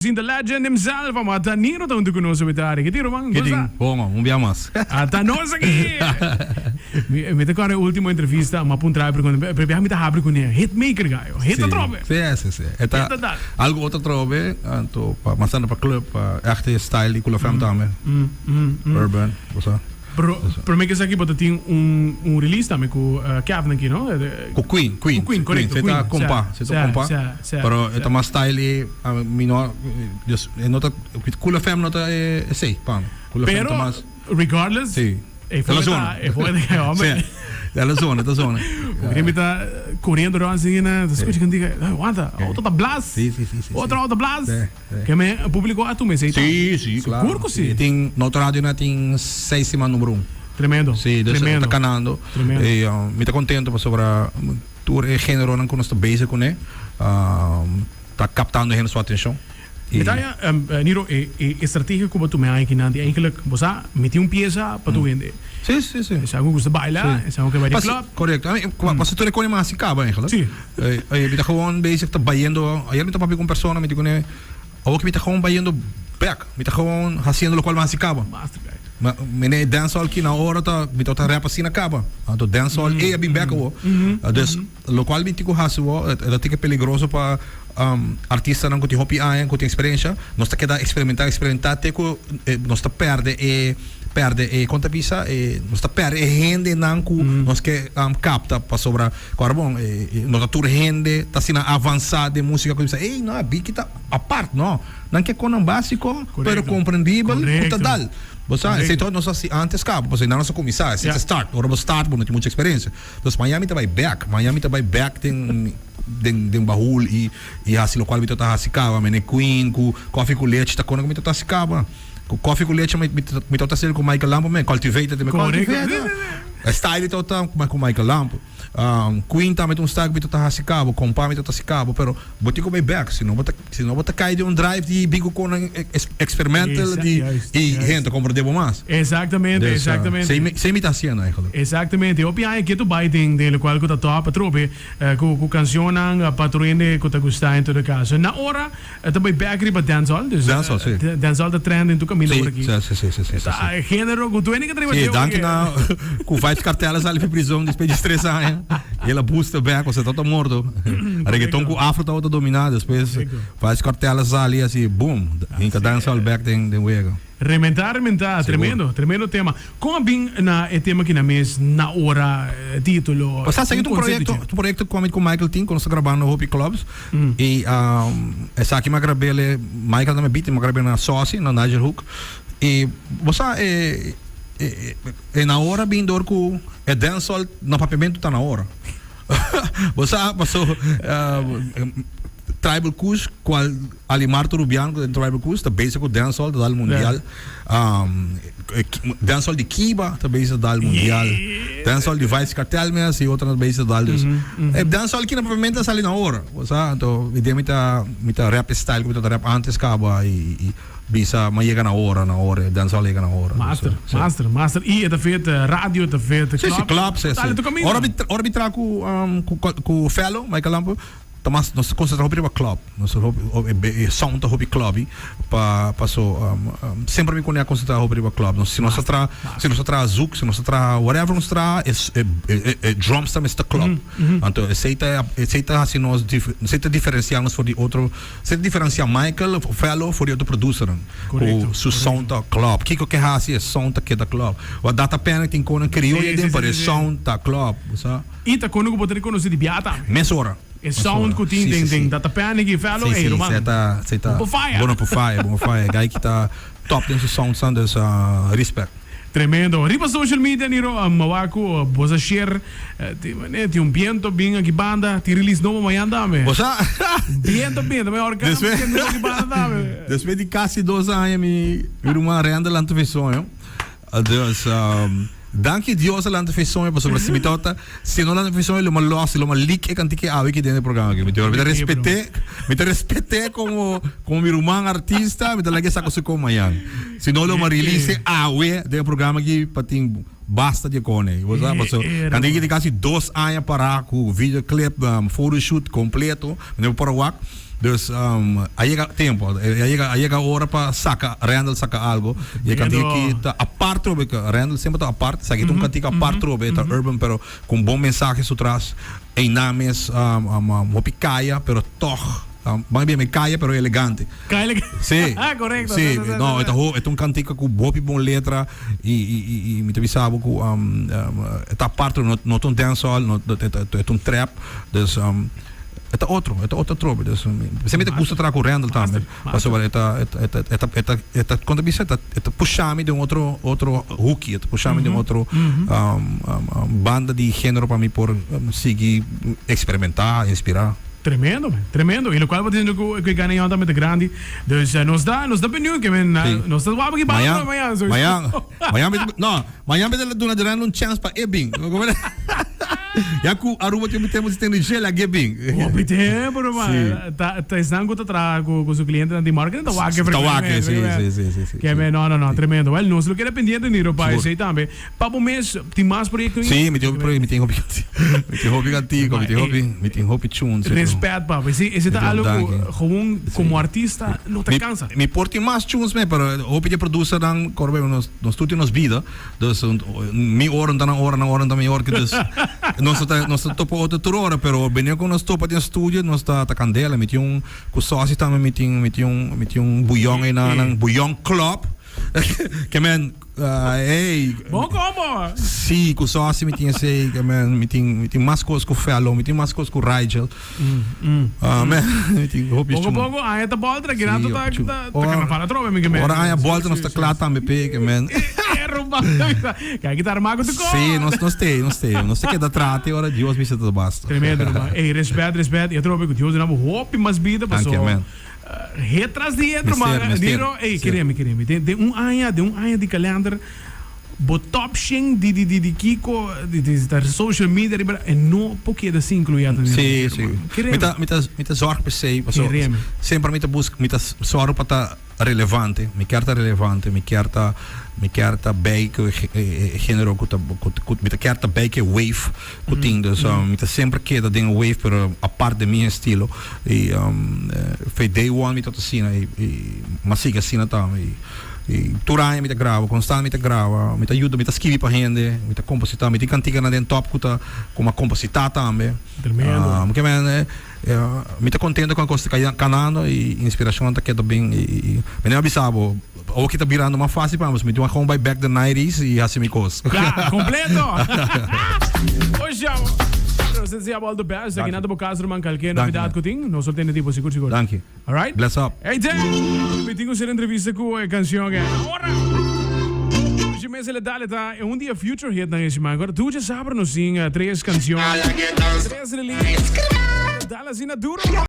Sin the legend himself, amo ata Niro ta hunto cu nos awe tardi. Ke tin, ruman? Ke tin? Bon, un bia mas. Ata nos aki! Mi ta corda e ultimo entrevista, mi a puntra e pregunta, pero bia mi ta habri cune, hitmaker gayo, hit atrobe. Si, si, si. E ta algo otro atrobe, anto pa mas tanto pa club, pa echte style di Kula FM tambe. Urban, bo sa. Pero prome ke esaki bo ta tin un un release tambe ku Kevin aki no? Ku Queen, Queen. Ku Queen, korekto, Queen. Se ta kompa, se ta kompa. Pero e ta mas style e mi no dus e no ta Kool FM no ta esei pa mi. Kool FM ta mas. Pero regardless Si. E Ta la zona. E for ta homber. Si. Ta la zona, ta zona. Porque mi ta coriendo rond asina, ta scucha cantica, wanta, otro ta blas. Si, si, si, si. Otro auto blas. Ke me publico a tuma esei tambe. Sí, sí, claro. Sigur ku sí. E tin Noto Radio na tin seis siman number un. Tremendo. Sí, dus e ta kanando. Tremendo. E mi ta kontento pasobra tur e generonan ku nos ta bezig kuné ta kaptando hende su atenshon. Mi ta haña, Niro, e e estrategia ku bo tuma e aña kinan di eigenlijk bo sa miti un piesa pa tur hende. Sí, sí, sí. Esnan ku gusta baila, esnan ku ke bai den club. Korekto. Pasobra tur e kos a hasi kaba eigenlijk. Sí. Mi ta gewoon bezig ta bayendo, ayer mi ta papia ku un persona, mi di kuné, awor ku mi ta gewoon bayendo bek, mi ta gewoon hasiendo lokual mi a hasi kaba. Mene e dancehall ki na ora ta, mi tabata rap asina kaba, anto dancehall ei a bin bek awor. Dus lokual mi tin ku hasi awor, e ta tiki peligroso pa artistanan ku tin hopi aña, ku tin eksperensha, nos ta keda eksperimentá, eksperimentá te ku nos ta pèrdè e. Perde e, kon ta bisa, e nos ta perde e hendenan ku nos ke kapta pasobra ku ora bon no ta tur hende ta asina avansá den músika ku bisa ey no a biki ta apart no nan ke konan básiko pero komprendibel ku ta dal bo sa esei tok nos hasi antes kaba pasobra nan nos a kuminsá esei ta start ora bo start bo no tin muchu eksperensia dus maña mi ta bai bèk maña mi ta bai bèk den den den bahul i i hasi lokual mi ta hasi kaba mene queen ku kòfi ku lechi ta kona ku mi ta hasi kaba. Ku koffie ku leche mi mi tabata haciendo ku Michael Lampo men cultivated mi cultivated. E style tabata ku Michael Lampo. Queen tambe ta un style ku mi tabata hasi kabo, kompa mi tabata hasi kabo, pero bo tin ku bai bek, si no bo ta si no bo ta kai den un drive di bin ku konan experimental di i hende ta komprende bo mas. Exactamente, exactamente. Esei mi ta hasiendo eigenlijk. Exactamente. Hopi aña ke tu bai den den lokual ku ta top atrobe ku ku kanshonnan pa tur hende ku ta gusta en todo kaso. Na ora E ta bai bek riba dancehall, dus Dancehall, si. dancehall ta trend den tur kaminda Si, por aki. si, si, si, si, si, Ta si. e genero ku tur hende ke ta riba Si, dje danki porque na ku Vybz Kartel a sali fi prizon despues di tres aña. El a busta bek, osea tabata morto. Reggaeton ku afro tabata dominá, despues Korekto. Vybz Kartel a sali asi boom, hinka dancehall bek den den wega. Rementá, rementá, Sigur. tremendo, tremendo tema. Kon a bin na e tema aki na mes, na ora, título, Osea, esaki un ta un concepto proyekto, dje? un proyekto ku ami ku Michael tin, ku nos ta grabando hopi clubs. I esaki mi a grab'el, Michael ta mi beat, mi a grab'el na Saucy, na Nigel Hook. I bo sa e e na ora bin dor ku e dancehall na Papiamentu ta na ora. Bo sa paso Tribal Kush kual Alimar Turubian ku den Tribal Kush ta bezig ku dancehall ta dal mundial. Dancehall di Kiba ta bezig ta dal mundial. Dancehall di Vybz Kartel mes y otronan ta bezig ta dal dus. E dancehall aki na Papiamento a sali na ora. Bo sa anto mi den mi ta mi ta rap e style ku mi ta rap antes kaba y bisa mi a yega na ora na ora e dancehall a yega na ora. Master, master, master. Y e ta fet radio, e ta fet club. Si, si, club, si, si. Dale tu camino. Ora mi ora mi traha ku ku Fellow, Michael Lampo. Ta mas nos ta konsentrá hopi riba club. Nos ta hopi e sound ta hopi clubby pa paso semper mi kune a konsentrá hopi riba club. Nos si nos ta traha si nos ta traha zouk, si nos ta traha whatever nos traha e e drums ta mester club. Anto esei ta esei ta hasi nos esei ta diferensiá nos for di otro esei ta diferensiá Michael of Fellow for di otro producernan ku su sound ta club. Kiko ke hasi e sound ta keda club. Wak Data Panic tin konan krioyo aden pero e sound ta club, bo sa. I ta kono ku bo ta rekonosé di bia tambe. Mesora. E sound ku tin den den Data Panic i Fellow, ey ruman. Si, si, si. Bo por faya. Bo no por faya, bo no por faya. Guy ki ta top den su sound san, dus respect. Tremendo. Riba social media Niro, mi wak ku bo sa share, tin mane tin un biento bin aki banda, tin release nobo mañan tambe. Bo sa. Biento bin, ta mehor orkan biento aki banda tambe. Despues di kasi dos aña mi ruman Randall a anto soño. Dus, danki Dios a lanta fe soño pasobra si mi tabata, si no lanta fe soño lo mi a los, lo mi a leak e kanti ke awe ki den e programa aki. Mi ta respet'é, mi ta respet'é komo, komo mi ruman artista, mi ta laga e saka su kon mañan. Si no lo mi a release awe den e programa aki pa tin. basta di kone. Bo sa, paso kantika ki tin kasi dos aña pará ku videoclip, photoshoot kompleto, mi no por a wak. Dus a yega tempo, a yega a yega ora pa saka Randall saka algo. Y e kantika ki ta apart trobe, Randall semper ta apart, esaki ta un kantika apart trobe, e ta urban pero ku un bon mensahe su tras. Einan mes hopi kaya pero tog ban bia mi kaya pero elegante. Kaya elegante. Sí. Korekto. Sí, no, e ta ho, e ta un kantika ku hopi bon letra i i i i mi ta bisa bo ku e ta apart no no ta un dancehall, no e ta e ta un trap, dus e ta otro, e ta otro atrobe, dus p'esei mi ta gusta traha ku Randall tambe, pasobra e ta e ta e ta e ta e ta kon ta bisa e ta e ta pusha mi den otro otro hoeki, e ta pusha mi den otro banda di genero pa mi por sigui experimenta, inspira. Tremendo man, tremendo. Y locual bo ta diciendo cu e gana yon tambe ta grandi. Dus nos ta nos ta benieuwd ke men nos ta wak aki banda mañan. Mañan, mañan mi ta no, mañan mi ta duna Randall un chance pa e bin. Ya cu Aruba tin hopi tempo sin tende dje laga e bin. Hopi tempo ruman. Si. Ta ta esnan cu ta traha cu cu su clientenan di marketing ta wak e Ta wak e, si, si, si, si, si. Ke men no no no tremendo. Well nos lo keda pendiente Niro pa esey tambe. Pa bo mes tin mas proyecto ainda? Si, mi tin hopi proyecto, mi tin hopi mi tin hopi cantico, mi tin hopi mi tin hopi tunes. Respet papa, esey esey ta algo cu gewoon como artista no ta cansa. Mi por tin mas tunes me pero hopi di e producernan corbe nos nos tur tin nos bida. Dus mi ora no ta nan ora, nan ora no ta mi ora. Dus nos ta nos ta topa otro tur ora, pero bini ku nos topa den studio nos ta ta kandela. Mi tin un ku Sosy tambe mi tin mi tin un mi tin un buyon einan nan buyon club. Ke men ey. Bon combo. Si, ku Sosy mi tin esei, ke men mi tin mi tin mas kos ku Fellow, mi tin mas kos ku Rigel. Amen. Mi tin hopi Poco chun. poco aña ta bolter aki rato Sí, ta chun. ta ta Ora carnaval atrobe mi ke men. ora aña bolter nos ta kla tambe pe ke men. Rumba. Kijk kita arma ku tu ko. Sí, nos nos te, nos te. Nos te keda trate ora Dios bisa ta basta. Tremendo ruman. Ey, respet, respet. Y atrobe ku Dios duna bo hopi mas bida Danki, paso. amen. Het tras di het ruman. Mester, mester. Diro, ey, Mester. keremi, keremi. Den den un aña, den un aña di kalender Bo top shen di di di di kiko di di ta social media riba e no por keda sin inclui ato den Sí, sí. Keremi. Mi ta mi ta mi ta zorg p'esei paso Keremi. semper mi ta buska mi ta sòru pa ta relevante mi kier ta relevante mi kier ta mi kier ta bij ku e e genero ku ta ku mi ta kier ta bij ku e wave ku tin dus mi ta semper keda den e wave pero apart den mi estilo i fe day one mi ta asina i i mi a sigui asina tambe i. I tur aña mi ta graba, konstant mi ta graba, mi ta yuda, mi ta skibi pa hende, mi ta kompositá, mi tin kantikanan den tòp ku ta ku mi a kompositá tambe. Tremendo. Mi ke men mi ta kontento ku e kos ta kanando i inspirashon ta keda bin i mi no a bisa bo, awoki ta birando mas fásil pa mi, pasobra mi tin wak bai bèk den nineties i hasi mi kos. Kla, kompleto! Osha! Nos ta desea bo all the best. Aki nan ta bo kas ruman, kalke novedat ku tin, nos lo tene di bo sigur sigur. Danki. Alright. Bless up. Hey Jen, mi tin un ser entrevista cu e cancion e ora. Hoje mes ele dale ta e un dia future hit nan esi man. Agora tu já sabra nos tin tres cancion. Tres release. Dale asina duro.